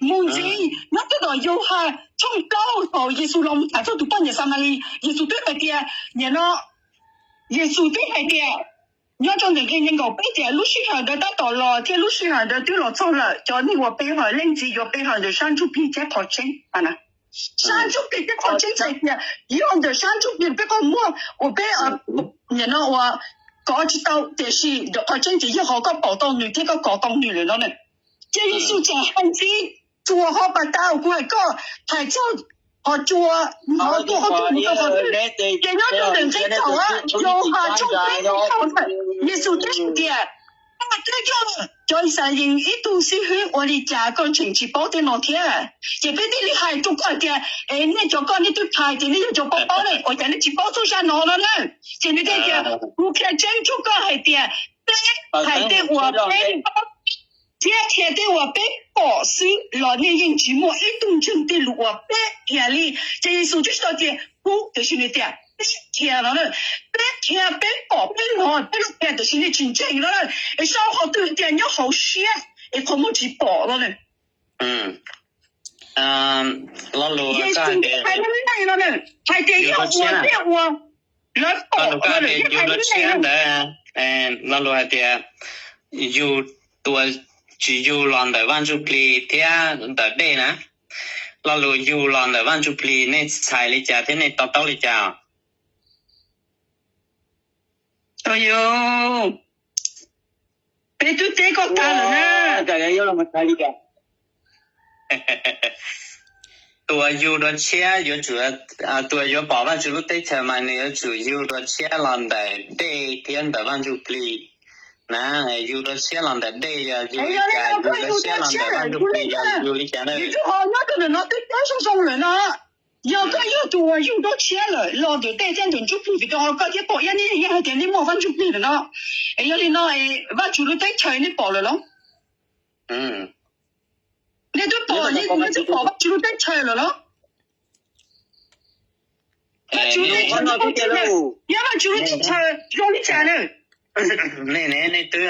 Mus ntxiv nyob twb tom Yauhas tshooj plaub thaum Yexus los mus tham txog tus poj niam Xamalis, Yexus twb hais tias, nim no Yexus twb hais tias, nyob rau ntawm nqe nees nkaum peb tias lub sij hawm ntawd tab tom los thiab lub sij hawm ntawd twb los txog lawm, cov neeg uas pe hawm Leej Txiv yuav pe hawm ntawm sab ntsuj plig thiab qhov tseeb. Sab ntsuj plig thiab qhov tseeb txhais tias yog ntawm sab ntsuj plig peb qhov muag uas peb, nim no uas kov tsis tau, tiam sis ntawm qhov tseeb ces yog qhov koj pom tau nws thiab koj kov tau nws lawm no na. Ces Yexus tseem hais ntxiv, tsuas ho pas tas kuv hais koj, hais txog qhov cua, qhov cua qhov cua mus rau qhov twg. Ces nyob rau ntawm nqe kaum, Yauhas tshooj peb nqe kaum, Yexus teb hais tias, koj twb yog cov Yixalayees ib tug xib hwb, ua li cas koj tseem tsis paub tej no thiab? Ces peb thiaj li hais rau koj hais tias, es nej cov koj nej twb txhais ces nej yog cov paub paub ne, ua cas nej tsis paub txog zaj no no na? Ces nws thiaj tias, kuv qhia tseeb rau koj hais tias, peb hais tej uas peb paub thiab qhia tej uas peb pom xwb los nej yeej tsis muaj ib tug ntseeg tej lus uas peb qhia li. Ces Yexus twb tsis tau tias kuv, tiam sis nws tias peb qhia no, peb qhia peb pom peb hnov peb los qhia tiam sis nej tsis ntseeg no, es sau qhov twg tias nyob hauv siab es qhov muag tsis pom no. Lo lus Yexus hais li no, hais tias yog ua tej uas lawv pom no, yog hais li no ntawd, lo lus hais tias yug, tus uas tsis yug los ntawm Vaj Ntsuj Plig thiab ntawm dej na. Lo lus yug los ntawm Vaj Ntsuj Plig nej txhais li cas thiab nej to taub li cas? Peb twb teb koj tag lawm na. Tus uas yug dua tshiab yuav tsum, tus uas yuav pom Vaj Tswv lub teb chaws mas nws yuav tsum yug dua tshiab los ntawm dej thiab ntawm Vaj Ntsuj Plig na. Yug dua tshiab los ntawm dej yog yug li cas, yug dua tshiab los ntawm Vaj Ntsuj Plig yog yug li cas na? Vim rau qhov nyob rau ntawm no twb teb zoo zoo lawm no. Yog koj yog tus uas yug dua tshiab lawm los ntawm dej thiab ntawm Ntsuj Plig, vim rau qhov koj thiab Paul yeej hais tias nej muaj Vaj Ntsuj Plig lawm no. Es yog li no, Vaj Tswv lub teb chaws nej pom lawm los? Nej twb pom, nej twb pom Vaj Tswv lub teb chaws lawm los? Vaj Tswv lub teb chaws, yog Vaj Tswv lub teb chaws zoo li cas na? Nej, nej twb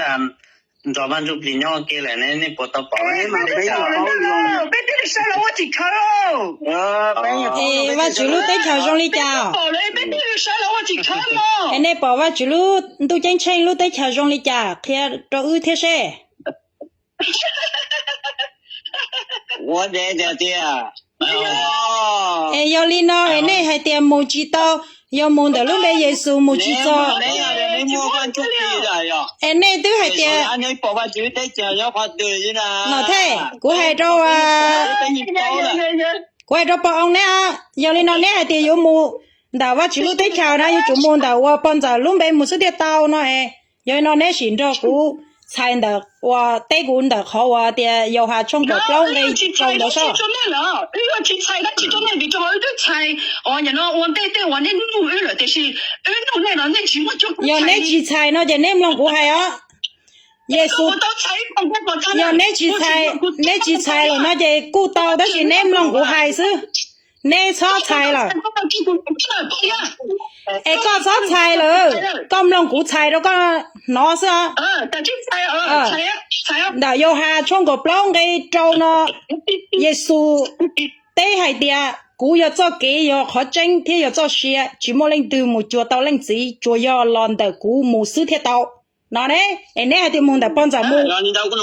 nrog Vaj Ntsuj Plig nyob ua ke lawm ne, nej puas tau pom? Peb twb sawv los ua tim khawv. Vaj Tswv lub teb chaws zoo li cas? Peb twb sawv los ua tim khawv no. Es nej pom Vaj Tswv lub, Ntuj Ceeb Tsheej lub teb chaws zoo li cas? Qhia rau wb thiab seb. Es yog li no es nej hais tias mus tsis tau, yog mus ntawm lub npe Yexus mus tsis txog. Es nej twb hais tias, no thiab, kuv hais rau, kuv hais rau pog oo neb, yog li no neb hais tias yuav mus ntawm Vaj Tswv lub teb chaws na yuav tsum mus ntawm uas pog ntxawm lub npe mus xwb thiaj tau no es, yog li no neb sim nrog kuv txhais ntawm uas teb kuv ntawm qhov uas tias Yauhas tshooj kaum plaub nqe rau ntawd soj. Yog neb tsis txhais no ces neb mloog kuv hais os. Yexus, yog neb tsis txhais, neb tsis txhais lawm no ces kuj tau tab sis neb mloog kuv hais xwb, neb txhob txhais lawm. Es koj txhob txhais lawm, koj mloog kuv txhais rau koj hnov xwb os. Ntawm Yauhas tshooj kaum plaub nqe rau no, Yexus teb hais tias kuv yog txoj kev, yog qhov tseeb thiab yog txoj sia, tsis muaj leej twg mus cuag tau Leej Txiv, tsuas yog los ntawm kuv mus xwb thiaj tau. No ne, es neb hais tias mus ntawm pog ntxawm mus. Yog li ntawd kuv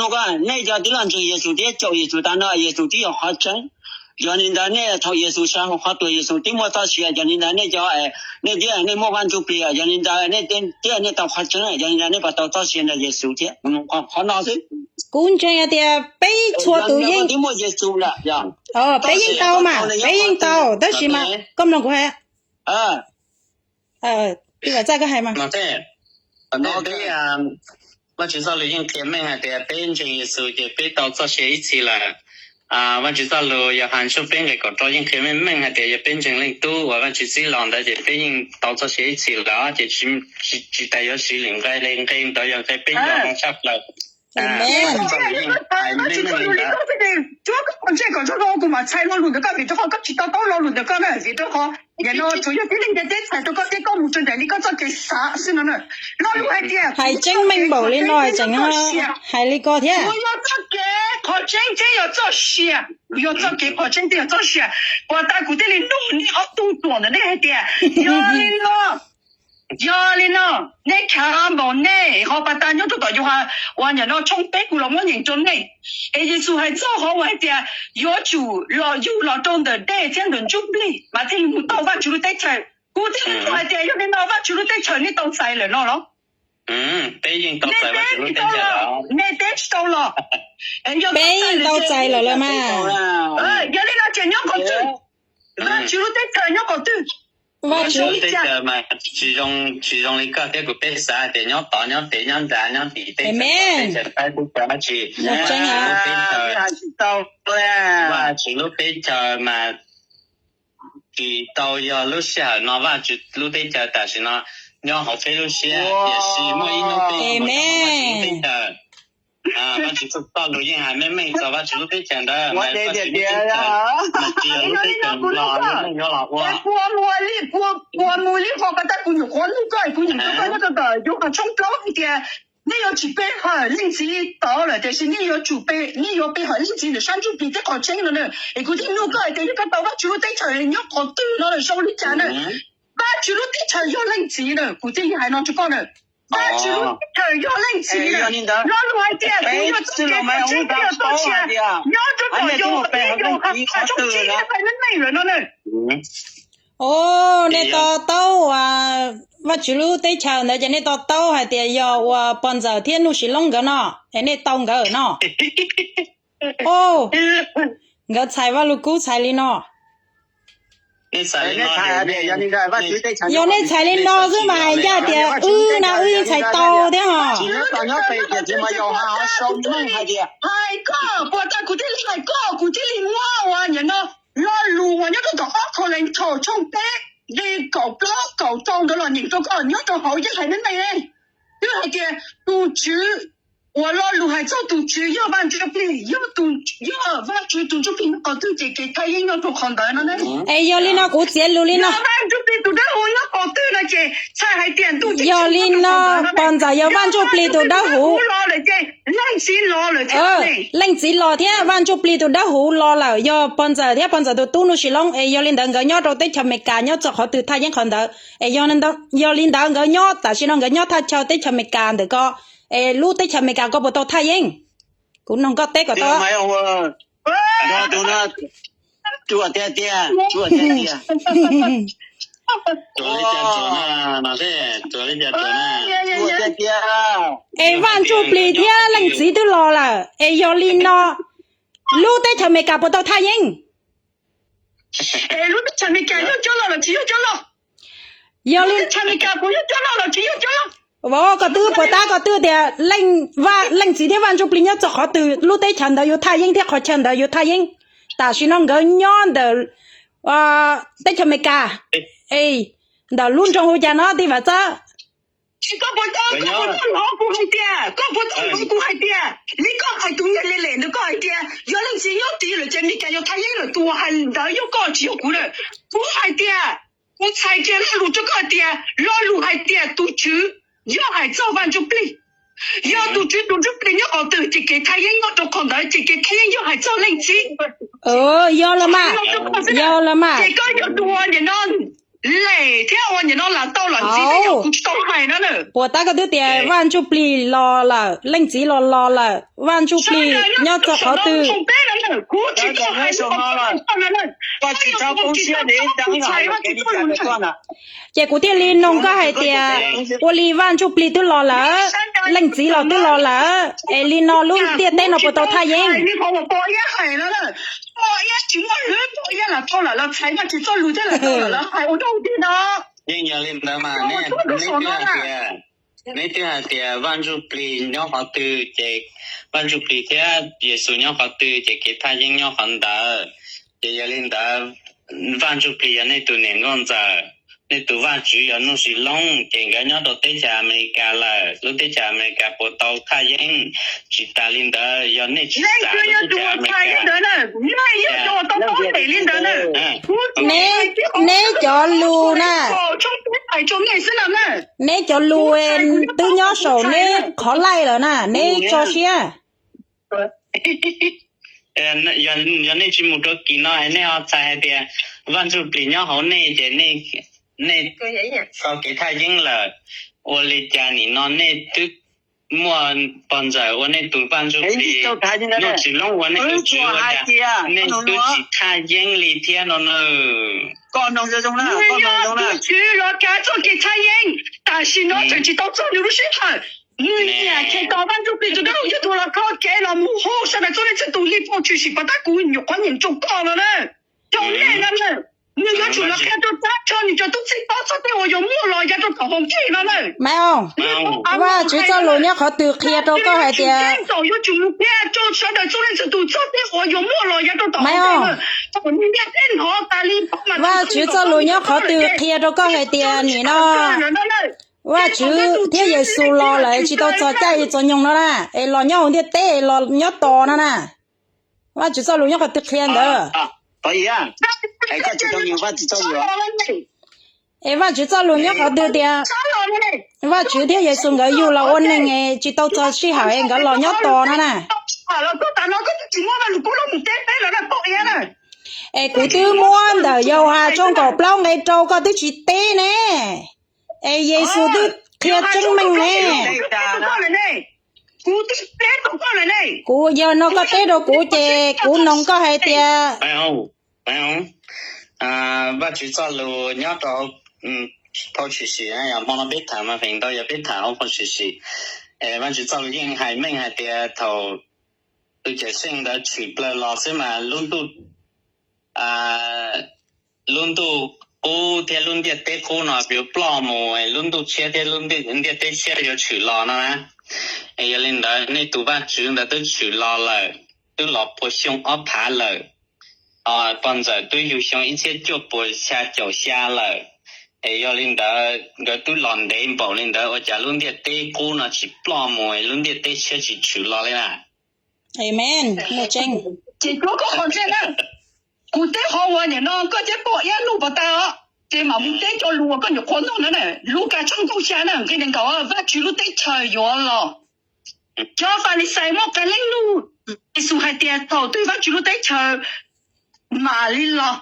nug koj, nej cov tib los ntseeg Yexus thiab caum Yexus tas no, Yexus twb yog qhov tseeb. Yog li ntawd nej thaum Yexus sawv hauv qhov tuag Yexus twb muaj txoj sia, yog li ntawd nej cov, nej twb nej muaj Vaj Ntsuj Plig, yog li ntawd nej twb nej tau qhov tseeb, yog li ntawd nej puas tau txoj sia ntawm Yexus thiab? Qhov no xwb. Kuv ntseeg hais tias peb txhua tus yeej, peb yeej tau mas, peb yeej tau, tab sis mas koj mloog kuv hais. Vaj Tswv txoj lus yeej qhia meej hais tias peb ntseeg Yexus ces peb tau txoj sia ib txhis lawm. Vaj Tswv txoj lus Yauhas tshooj peb nqe kaum rau yeej qhia meej meej hais tias yog peb ntseeg Leej Tub uas Vaj Tswv txib los ntawd ces peb yeej tau txoj sia ib txhis lawm, ces tsis tas yuav siv lwm nqe li, nqe ntawd yog nqe peb nco ntsoov tshaj plaws. Vaj Tswv txoj lus yeej hais meej meej li ntawd. Kuv mam txhais lo lus ntawm koj vim rau qhov koj tsis to taub lo lus ntawm koj na, vim rau qhov Nim no tsuas yog tib neeg ntiaj teb txhais rau koj thiab koj mus rau nraim li koj txoj kev xav xwb no na. Lo lus hais tias hais tseeb meej npaum li no tseem hais li ko thiab. Kuv yog txoj kev, qhov tseeb thiab yog txoj sia. Kuv yog txoj kev, qhov tseeb thiab yog txoj sia. Puas tas kuv thiaj li nug nej ob tug tuam ntawm nej hais tias, yog li no, yog li no, nej khav npaum nej ho pas tas nyob rau tom Yauhas uas nim no tshooj peb kuv los muab nyeem rau nej. Es Yexus hais txog qhov uas hais tias yuav tsum los yug los rau ntawm dej thiab ntawm ntsuj plig mas thiaj li mus tau Vajtswv lub teb chaws. Kuv thiaj li nug hais tias yog li no Vajtswv lub teb chaws nej tau txais lawm no los? Nej teb tsis tau los, nej teb tsis tau los. Peb yeej tau txais lawm los mas. Yog li no ces nyob qhov twg? Vajtswv lub teb chaws nyob qhov twg? Vajtswv lub teb chaws mas tsis zoo li koj thiab kuv peb xav tias nyob tod nyob pem nyob nrad nyob tim teb chaws, teb chaws Thaib teb chaws dab tsi. Vajtswv lub teb chaws, Vajtswv lub teb chaws mas tsis tau yog lub sij hawm no. Vajtswv lub teb chaws tam sim no nyob hauv peb lub siab, tiam sis muaj ib hnub peb yuav mus nyob hauv Vajtswv lub teb chaws. Vajtswv txoj lus yeej hais meej meej txog Vajtswv lub teb chaws ntawd, mas Vajtswv lub teb chaws mas tsis yog lub teb chaws Nplog nej yuav los ua. Puas mus li, puas mus li qhov ko tas kuv nyuam qhuav nug koj, kuv nyuam qhuav nug koj nyob rau tom Yauhas tshooj plaub hais tias nej yuav tsis pe hawm Leej Txiv tod lawm, tiam sis nej yuav tsum pe, nej yuav pe hawm Leej Txiv ntawm sab ntsuj plig thiab qhov tseeb no na. Es kuv thiaj nug koj hais tias yog koj tau Vajtswv lub teb chaws nyob qhov twg no lawm, zoo li cas na? Vajtswv lub teb chaws yog Leej Txiv na, kuv thiaj li hais no rau koj na. Vajtswv lub teb chaws yog Leej Txiv na. Lo lus hais tias kuv yog txoj kev, qhov tseeb thiab yog txoj sia, nyob rau tom Yauhas tshooj tsib hais meej meej lawm no na. Os, nej to taub uas Vajtswv lub teb chaws ntawd ces nej to taub hais tias yog uas Pog Ntxawm thiab Nuj Sim Loob nkawd no, es nej tau nkawd no. Os, nkawd txhais Vaj Lug Kub txhais li no. Yog nej txhais li no xwb mas hais ncaj tias wb na wb yeej txhais tau thiab hos. Hais koj puas tas kuv thiaj li hais koj, kuv thiaj li muab uas nim no lo lus uas nyob rau tom ob Kauleethaus tshooj peb nqe kaum plaub kaum rau ntawd los nyeem rau koj, nyob rau hauv yeej hais meej meej. Twb hais tias tus Tswv, uas lo lus hais txog tus Tswv yog Vaj Ntsuj Plig, yog tus, yog Vajtswv tus Ntsuj Plig nyob qhov twg ces kev thaj yeeb nyob rau qhov ntawd no ne. Es yog li no kuv txiav lus li no. Yog Vaj Ntsuj Plig tus dawb huv nyob qhov twg no ces txhais hais tias ntuj, yog li no, Pog Ntxawm yog Vaj Ntsuj Plig tus dawb huv los lawm ces Leej Txiv los lawm thiab. Leej Txiv los thiab Vaj Ntsuj Plig tus dawb huv los lawm, yog Pog Ntxawm thiab Pog Ntxawm tus tub Nuj Sim Loob, es yog li ntawd nkawd nyob rau teb chaws Amelikas nyob txog qhov twg thaj yeeb qhov ntawd. Es yog li ntawd nkawd nyob tam sim no nkawd nyob thaj chaw teb chaws Amelikas ntawm ko, es lub teb chaws Amelikas ko puas tau thaj yeeb? Kuv noog koj teb kom tau. Es Vaj Ntsuj Plig thiab Leej Txiv twb los lawm, es yog li no lub teb chaws Amelikas puas tau thaj yeeb? Lub teb chaws Amelikas yog cov loj los tsis yog cov loj? Yog li, Amelikas puas yog cov loj los tsis yog cov loj? Vauv, koj twb puas tab koj twb tias Leej Txiv thiab Vaj Ntsuj Plig nyob txog qhov twg lub teb chaws ntawd yuav thaj yeeb thiab qhov chaw ntawd yuav thaj yeeb. Tam sim no nkawd nyob ntawm teb chaws Amelikas, ntawm lub nroog ua cas no tij Vam Txawj? Koj puas tau, koj puas tau hnov kuv hais tias, koj puas tau hnov kuv hais tias li koj hais tus niag le lem ntawd koj hais tias yog Leej Txiv nyob tid lawm ces Amelikas yog thaj yeeb lawm, tus hais ntawd yog koj tsis yog kuv lawm. Kuv hais tias, kuv txhais kiag lo lus rau koj hais tias lo lus hais tias tus Tswv yog hais txog Vaj Ntsuj Plig. Yog tus Tswv tus Ntsuj Plig nyob qhov twg ces kev thaj yeeb nyob rau qhov ntawd, ces kev thaj yeeb yog hais txog Leej Txiv. Yog los mas, yog los mas. Ces koj yog tus uas nim no lem thiab uas nim no lam tau lam ntxiv, yog kuv tsis tau hais no na. Puas tab koj twb tias Vaj Ntsuj Plig los lawm, Leej Txiv los los lawm, Vaj Ntsuj Plig nyob txog qhov twg? Ces kuv thiaj li noog koj hais tias ua li Vaj Ntsuj Plig twb los lawm, Leej Txiv los twb los lawm, es li no lub ntiaj teb no puas tau thaj yeeb? Yeej yog li ntawd mas, neb twb hais tias, neb twb hais tias Vaj Ntsuj Plig nyob qhov twg ces, Vaj Ntsuj Plig thiab Yexus nyob qhov twg ces kev thaj yeeb nyob qhov ntawd. Ces yog li ntawd Vaj Ntsuj Plig yog nej tus niam nkauj ntxawm, nej tus Vajtswv yog Nuj Sis Loob, ces nkawd nyob rau teb chaws Amelikas lawm. Lub teb chaws Amelikas puas tau thaj yeeb? Tsis tas li ntawd, yog nej tsis xav lub teb chaws Amelikas, neb cov lus na, neb cov lus twb nyob saum neb qhov laij lawm na, neb tso siab. Yog nej tsis mus rau kis no es nej ho txhais hais tias Vaj Ntsuj Plig nyob hauv nej ces nej tau kev thaj yeeb lawm. Ua li cas nim no nej twb muaj pog ntxawm ua nej tus Vaj Ntsuj Plig, Nuj Sis Loob ua nej tus tswv, ua cas nej twb tsis thaj yeeb li thiab no na? Tus tswv los kav txoj kev thaj yeeb, tam sim no tseem tsis tau txog nws lub sij hawm. Nws nyiam Khetos Vaj Ntsuj Plig tus dawb huv yog tus los kho kev los mus hu sawv daws txhua leej txhua tus li pom tshwm sim pom tab kuv nyuam qhuav nyiam ntsoov koj no na. Rau nej no na, nws yuav tsum los qhia rau txhua txhua nws cov tub txib paub txog tej uas yuav muaj los yav rau tom hauv ntej no na. Vaj Tswv txoj lus nyob qhov twg qhia rau koj hais tias, yuav tsum mus qhia rau sawv daws txhua leej txhua tus txog tej uas yuav muaj los yav rau tom hauv ntej na. Vaj Tswv txoj lus nyob qhov twg qhia rau koj hais tias nim no Vaj Tswv thiab Yexus los lawm tsis tau txog caij txog nyoog no na, es los nyob hauv ntiaj teb es los nyob tos no na? Vaj Tswv txoj lus nyob qhov twg qhia ntawd? Es Vaj Tswv txoj lus nyob qhov twg tias Vaj Tswv thiab Yexus nkawd yug los ua neeg es tsis tau txog sij hawm es nkawd los nyob tos no na? Es kuv twb muab ntawm Yauhas tshooj kaum plaub nqe rau koj twb tsis teb ne. Es Yexus twb qhia tseeb meej ne. Kuv yog no koj teb rau kuv ces kuv noog koj hais tias, Vaj Tswv txoj lus nyob rau phau Tshwm Sim, hmo no peb tham mas feem ntau yog peb tham hauv phau Tshwm Sim. Vaj Tswv txoj lus yeej hais meej hais tias thaum tus Cawm Seej ntawd tshwm plaws los xwb mas lub ntuj, lub ntuj qub thiab lub ntiaj teb qub no yuav ploj mus, lub ntuj tshiab thiab lub ntiaj teb tshiab yuav tshwm los no na. Es yog li ntawd nej tus Vaj Tswv ntawd twb tshwm los lawm, twb los puas xyoo ob phav lawm. Pog ntxawm twb yug xyoo ib txhiab cuaj puas xya caum xya lawm. Es yog li ntawd nkawd twb los ntev npaum li ntawd ua cas lub ntiaj teb qub no tsis ploj mus, lub ntiaj teb tshiab tsis tshwm los li na? Amen. Ces koj qhov ntej na, kuv teb qhov uas nim no koj thiab pog iab nug pov tag os, ces mam mus teb cov lus uas koj nyuam qhuav nug na. Lukas tshooj kaum xya na, nqe nees nkaum, Vaj Tswv lub teb chaws yuav los. Cov Falixais muaj qee leej nug Yexus hais tias thaum twg Vaj Tswv lub teb chaws mam li los.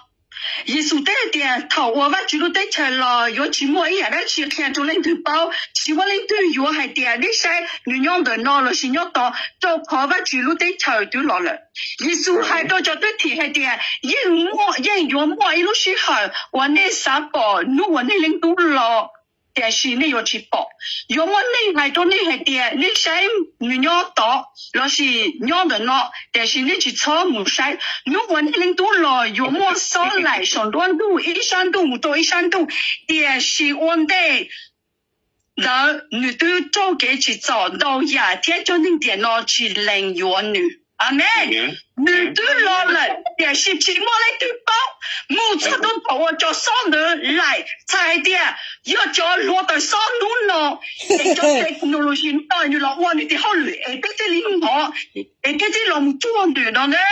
Yexus teb hais tias thaum uas Vaj Tswv lub teb chaws los yuav tsis muaj ib yam dab tsi qhia rau leej twg paub, tsis muaj leej twg yuav hais tias nej saib nws nyob ntawm no lossis nyob tod, rau qhov Vaj Tswv lub teb chaws twb los lawm. Yexus hais rau cov twb thim hais tias yeej muaj, yeej yuav muaj ib lub sij hawm uas nej xav pom hnub uas nej Leej Tub los, tiam sis nej yuav tsis pom. Yuav muaj neeg hais rau nej hais tias nej saib nws nyob tod lossis nyob ntawm no, tiam sis nej tsis txhob mus saib. Hnub uas nej Leej Tub los yuav muaj xob laim saum nruab ntug ib sab ntuj mus rau ib sab ntuj, tiam sis ua ntej ntawd nws twb raug kev tsim txom ntau yam thiab cov neeg tiam no tsis lees yuav nws. Amen. Nws twb los lawm tiam sis tsis muaj leej twg paub. Mus txog rau thaum uas cov xob ntawd laim txhais hais tias yog cov hluav taws xob hnub no, es cov technology ntawd nws los ua nws tes hauj lwm es peb thiaj li hnov, es peb thiaj los mus cuag nws no ne.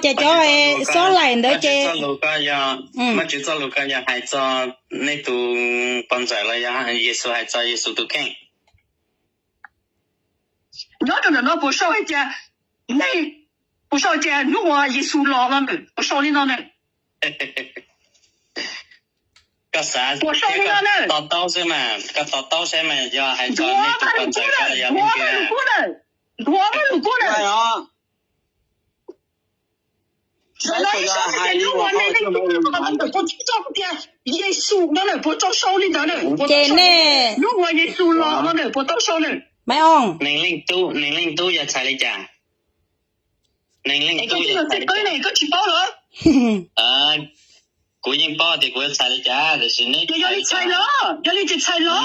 Ces cov xob laim ntawd ces Vajtswv txoj lus koj yog hais txog nej tus pog ntxawm los yog Yexus hais txog Yexus tus kheej? Nyob rau ntawm no puas sau hais tias, nej, puas sau hais tias hnub uas Yexus los no, puas sau li no na? Koj xav, puas sau li no na? To taub xwb mas, koj to taub saib mas yog hais txog nej tus pog ntxawm koj los yog leej twg na? Nthuav Vajluskub na. Nthuav Vajluskub na. Yexus no na, puas tau sau li ntawd na? Ces nej, hnub uas Yexus los no na, puas tau sau na? Maiv Ooj, Neeg Leej Tub, Neeg Leej Tub yog txhais li cas? Neeg Leej Tub yog txhais li cas? Koj tsis paub los? Kuv yeej paub tias kuv txhais li cas, tiam sis neb, yog li txhais los, yog li tsis txhais los?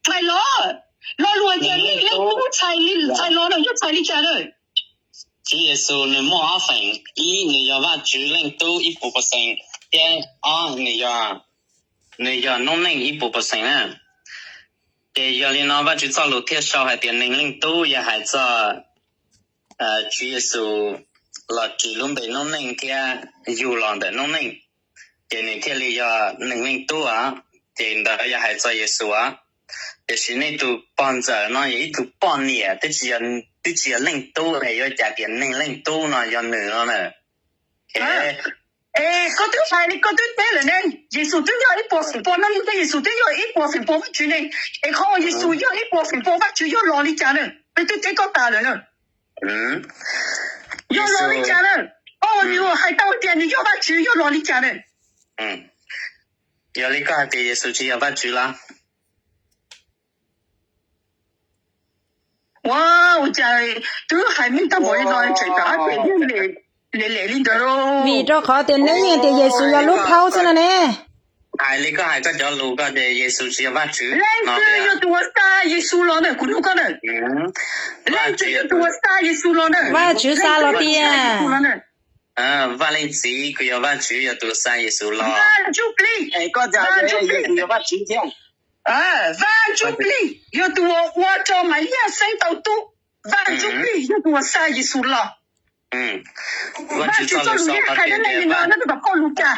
Txhais los. Lo lus tias Neeg Leej Tub txhais li, txhais los no yog txhais li cas na? Tswv Yexus nws muaj ob feem, ib, nws yog Vajtswv Leej Tub ib puas percent. Thiab ob, nws yog, nws yog noob neej ib puas percent na. Ces yog li no Vajtswv txoj lus thiaj sau hais tias Neeg Leej Tub yog hais txog Tswv Yexus los ris lub npe noob neej thiab yug los ntawm noob neej, ces nws thiaj li yog Neeg Leej Tub os. Ces ntawd yog hais txog Yexus os. Tiam sis nej tus pog ntxawm no yog ib tug poj niam, twb tsis yog, twb tsis yog Leej Tub es yuav cas tias Neeg Leej Tub no yog nws no na. Es koj twb hais li koj twb teb lawm ne, Yexus twb yog ib puas feem pua noob neej thiab Yexus twb yog ib puas feem pua Vajtswv ne. Es qhov uas Yexus yog ib puas feem pua Vajtswv yog los li cas na? Peb twb teb koj tas lawm na. Yog los li cas na? Koj uas nws hais tau tias nws yog Vajtswv yog los li cas na? Yog li koj hais tias Yexus tsis yog Vajtswv los? Ua, ua cas twb hais meej tag npaum li no tseem rov qab tias yeej lem lem li ntawd. Vim rau qhov tias neb yeej tias Yexus yog lub plaub xwb no ne. Hais li koj hais koj cov lus koj tias Yexus tsis yog Vajtswv. Leej twg yog tus uas xa Yexus los ntawm kuv hnub koj ntawm? Leej twg yog tus uas xa Yexus los ntawm? Vajtswv xa los tiag. Vaj Leej Txiv kuj yog Vajtswv yog tus xa Yexus los. Vaj Ntsuj Plig, Vaj Ntsuj Plig, Vaj Ntsuj Plig yog tus uas ua rau Maiv Liaj xeeb tau tub. Vaj Ntsuj Plig yog tus uas xa Yexus los. Vajtswv txoj lus yeej hais dab neeg li no nyob rau tom phau Lukas.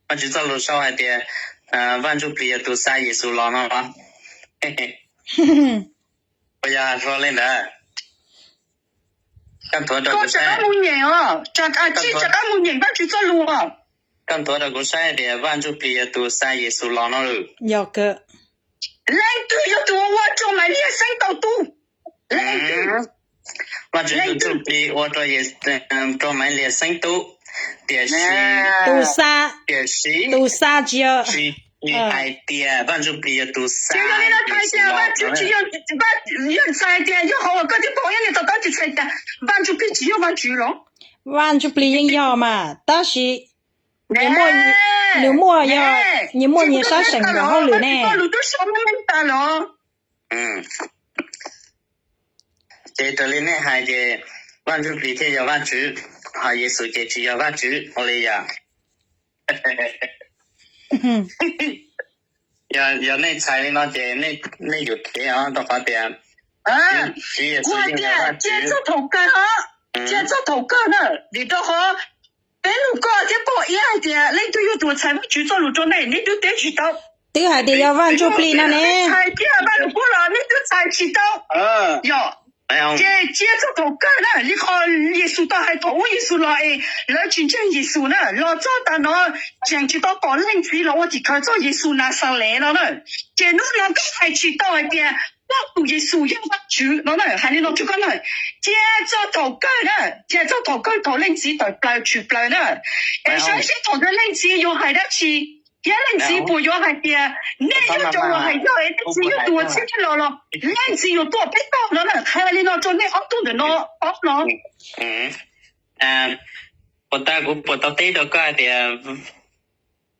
Vajtswv txoj lus sau hais tias Vaj Ntsuj Plig yog tus xa Yexus los no. Puas yog hais li ntawd? Koj nthuav rau kuv saib. Rov qab mus nyeem Vajtswv txoj lus. Koj nthuav rau kuv saib tias Vaj Ntsuj Plig yog tus xa Yexus los no lawm. Leej twg yog tus ua rau Maiv Liaj xeeb tau tub? Leej twg? Vaj Ntsuj Plig ua rau Maiv Liaj xeeb tub, tiam sis, tiam sis tus xa tsis yog, tsis hais tias Vaj Ntsuj Plig yog tus xa. Yog hais tias yog qhov uas koj thiab pog Iab Lis to taub ces txhais tias Vaj Ntsuj Plig tsis yog Vajtswv los? Vaj Ntsuj Plig yeej yog mas, tab sis nws muaj, nws muaj, nws muaj nyias sab seem nram hauj lwm ne. Ces raws li nej hais ces Vaj Ntsuj Plig thiaj yog Vajtswv, ho Yexus ces tsis yog Vajtswv ua li yog? Yog nej txhais li no ces nej yuav kev os, rau qhov tias Tswv Yexus yeej yog Vajtswv. Cia txog thaum kawg na, vim rau qhov peb lus koj thiab pog Iab hais tias leej twg yog tus txhais Vajtswv txoj lus rau nej, nej twb teb tsis tau. Twb hais tias yog Vaj Ntsuj Plig no ne. Txhais kiag Vaj Lug Kub los nej twb txhais tsis tau. Yog, ces cia txog thaum kawg na, li qhov Yexus tau hais thaum ub Yexus los es lawv tsis ntseeg Yexus na, los txog tas no tseem tsis tau pom Leej Txiv los ua tim khawv txog Yexus Naxales no na. Ces hnub no koj hais tsis tau hais tias koj tus Yexus yog Vajtswv no na, hais li no rau koj na. Cia txog thaum kawg na, cia txog thaum kawg thaum Leej Txiv tawm plaws tshwm plaws na, es saib seb thaum ntawd Leej Txiv yuav hais dab tsi, thiab Leej Txiv puas yuav hais tias nej yog cov uas hais yog es Leej Txiv yog tus uas txib los los Leej Txiv yuav tuaj peb tog no na. Hais li no rau nej ob tug ntawm no ob no. Puas tau, kuv puas tau teb rau koj hais tias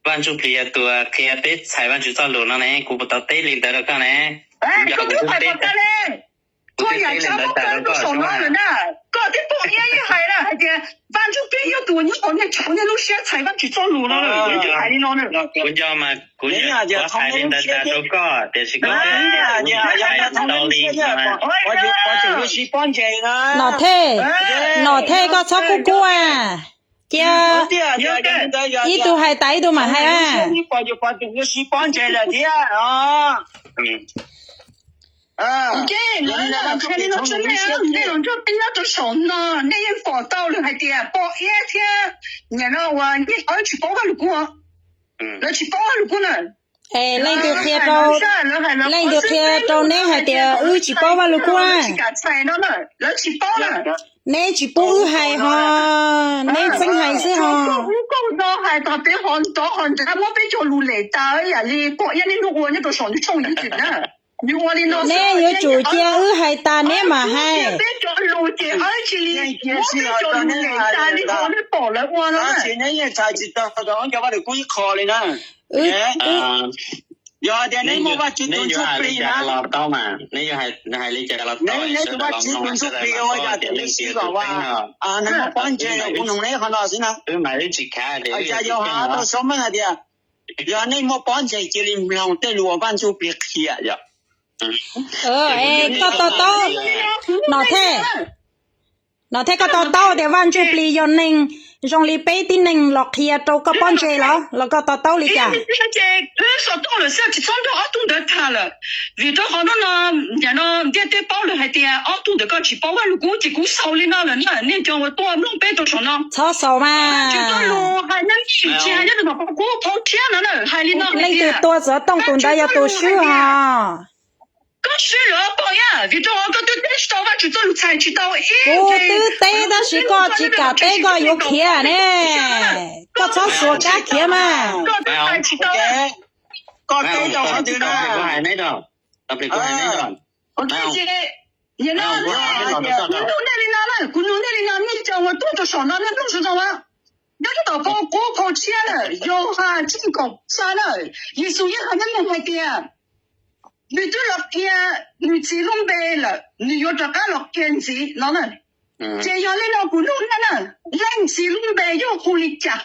Vaj Ntsuj Plig yog tus qhia peb txhais Vajtswv txoj lus no ne? Kuv puas tau teb li ntawd rau koj ne? Koj twb hais puas tau li. Koj yam tsav muab koj lub saum no lawm na. Koj thiab pog Iab yeej hais na, hais tias Vaj Ntsuj Plig yog tus uas nyob hauv nej tshauv nej lub siab txhais Vajtswv txoj lus no. Kuv nco mas kuv nco mas kuv hais li ntawd tas rau koj, tiam sis koj twb hais tau li. Nom Thej, Nom Thej, koj txhob kub kub a. Cia ib tug hais tas ib tug mam hais a. Nej yeej pom tau lawm hais tias pog Iab thiab niam no uas Nyiaj Thawb tsis paub Vaj Lug Kub, lawv tsis paub Vaj Lug Kub na. Es leej twg qhia rau, leej twg qhia rau neb hais tias wb tsis paub Vaj Lug Kub a? Lawv tsis paub na. Neb tsis pub wb hais ho, neb txeeb hais xwb ho. Wb kuj no hais kom peb ho ntov ho nrad muab peb cov lus lem tas yam li pog Iab niaj hnub ua nyob rau saum nws tshooj YouTube na. Neb yuav tsum cia wb hais tas neb mam hais. Peb cov lus ces wb cia li muab peb cov lus lem tas li qhov nej pom lawv ua no na. Wb, wb, Yog tias neb muaj Vajtswv tus ntsuj plig na, neb tus Vajtswv tus ntsuj plig ua yog tias neb siv kom ua, neb muaj pob ntseg, kuv nug neb qhov no xwb na. Cas yog hais tau so meej hais tias, yog nej muaj pob ntseg cia li mloog tej lus uas Vaj Ntsuj Plig qhia yom. Koj to taub, no thiab, no thiab koj to taub tias Vaj Ntsuj Plig yog neeg zoo li peb tib neeg los qhia rau koj pob ntseg los, los koj to taub li cas? Ces wb xov tooj lawm xwb, tsis txhob nrog ob tug ntawd tham lawm. Vim rau qhov no, no, ntiaj teb paub lawm hais tias ob tug ntawd koj tsis paub Vaj Lug Kub, ces kuv xaus li no lawm na, nej cov uas tuaj mloog peb rau saum no. Txhob xaus mas. Tsis tuaj lus hais nyob, tsis hais nyob rau tom qhov qub qhov thiab no na, hais li no. Leej twg tua xov tooj tus ntawd yog tus swb hos. Koj swb lawm pom yaj, vim rau qhov koj twb teb tsis tau Vajtswv txoj lus, txhais tsis tau ib. Kuv twb teb tab sis koj tsis kam teb, koj yuav khiav ne. Koj txhob xuas kab khiav mas. Koj twb txhais tsis tau. Koj teb tau qhov twg na? Kuv nug nej li no na, kuv nug nej li no, nej cov uas tuaj rau saum no nej mloog zoo zoo na. Nyob rau tom qhov qub qhov tshiab na, Yauhas tshooj kaum xya na, Yexus yeej hais nyob ntawd hais tias, nws twb los qhia nws Txiv lub npe lawm, nws yuav rov qab los qhia ntxiv no na. Ces yog li no kuv nug nej na, Leej Txiv lub npe yog hu li cas?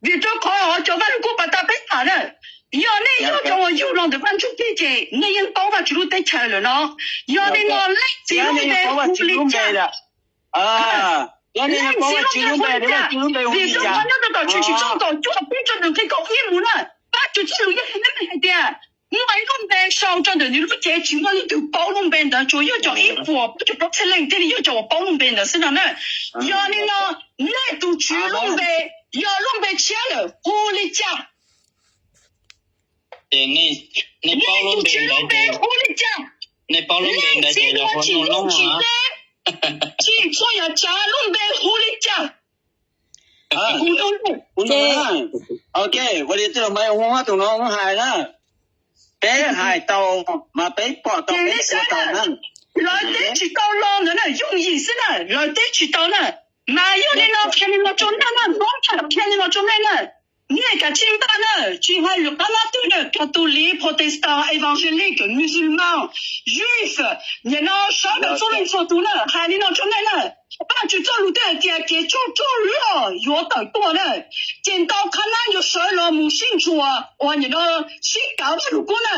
Vim rau qhov cov Vaj Lug Kub pas tas peb tham na, yog nej yog cov uas yug los ntawm Vaj Ntsuj Plig ces nej yeej paub Vajtswv lub teb chaws lawm no. Yog li no Leej Txiv lub npe hu li cas? Leej Txiv lub npe hu li cas? Vim rau qhov nyob rau tom Tshwm Sim tshooj kaum cuaj pib rau nqe kaum ib mus na, Vajtswv txoj lus yeej hais nyob ntawd hais tias, muaj ib lub npe sau rau ntawm nws lub cev, tsis muaj leej twg paub lub npe ntawd, tsuas yog cov ib puas peb caug plaub txhiab leej thiaj li yog cov uas paub lub npe ntawd xwb no na. Yog li no, nej tus Tswv lub npe yog lub npe tshiab lawm, hu li cas? Nej tus Tswv lub npe hu li cas? Leej twg tsis muaj tsis txhob yog tsav lub npe hu li cas? Kuv nug nej. Ok, ua li tij laug Maiv Hmoob tus no hais na, peb hais tau mas peb pom tau peb xav tau na. Lawv teb tsis tau los ntawd na, yooj yim xwb na, lawv teb tsis tau na. Mas yog li no qhia li no rau nej na, Hmoob tham qhia li no rau nej na. Nej kav tsij npaj na, tsis hais lwm qab nab twg na, Catholic, Protestant, Evangelic, Musulman, Juif, nim no sawv daws txhua leej txhua tus na, hais li no rau nej na. Vajtswv txoj lus twb hais tias kev tsaug tsaug loj yuav tawm tuaj na, ces ntau qhab nab yuav sawv los mus sib ntsuas uas nim no sib kav Vaj Lug Kub na.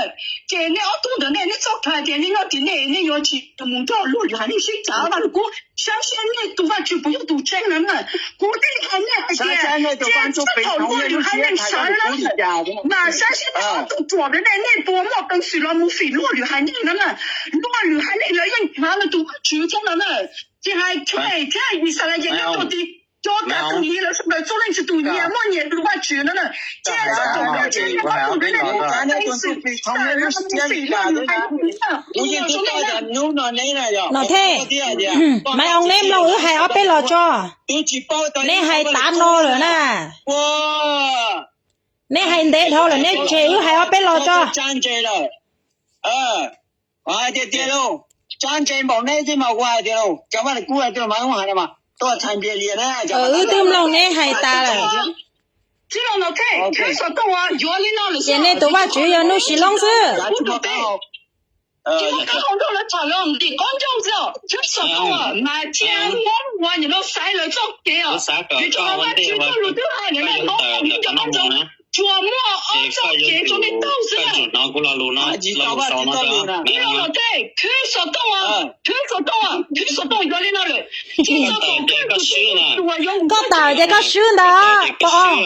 Ces nej ob tug ntawd nej, nej txhob hais tias nej nyob tim nej, nej yuav tsis mus nrog luag lwm haiv neeg sib kav Vaj Lug Kub. Saib seb nej tus Vajtswv puas yog tus tseeb no na. Kuv thiaj li hais nej hais tias, cia txhob thaum luag lwm haiv neeg sawv na, mas saib seb nej ob tug ruam ntawd nej, nej puas muaj peev xwm los mus fim luag lwm haiv neeg no na. Luag lwm haiv neeg lawv yeej hnav lawv tus Vajtswv thiab no na. Tsis hais Thaib thiab Yixalayees nyob rau tid, cov kav tus miv lawv sawv daws txhua leej txhua tus nyias muaj nyias tus Vajtswv no na. Cia txhob thaum luag lwm haiv neeg sawv los mus fim luag lwm haiv neeg no. No thiab, Maiv Hmoob, neb mloog wb hais ob peb los tso. Neb hais tav no lawm na. Neb hais ntev dhau lawm, neb tseg wb hais ob peb los tso. Hais tiag tiag lauj, tsab ntse npaum neb xwb mas kuv hais tias lauj, cov Vaj Lug Kub hais tias mas, tuaj txhais npliag lias na. Wb twb mloog neb hais tas lawm. Ces nej tus Vajtswv yog Nuj Sis Loob xwb. Mas cia Hmoob ua nim no xaiv lawv txoj kev os, vim rau qhov Vajtswv txoj lus twb hais nim no Hmoob hais li cov Hmoob tsuas muaj ob txoj kev rau nej taug xwb. Ib lo los tej khwv xov tooj, khwv xov tooj, khwv xov tooj yog li no lawm. Koj tawm ces koj swb ntag pom.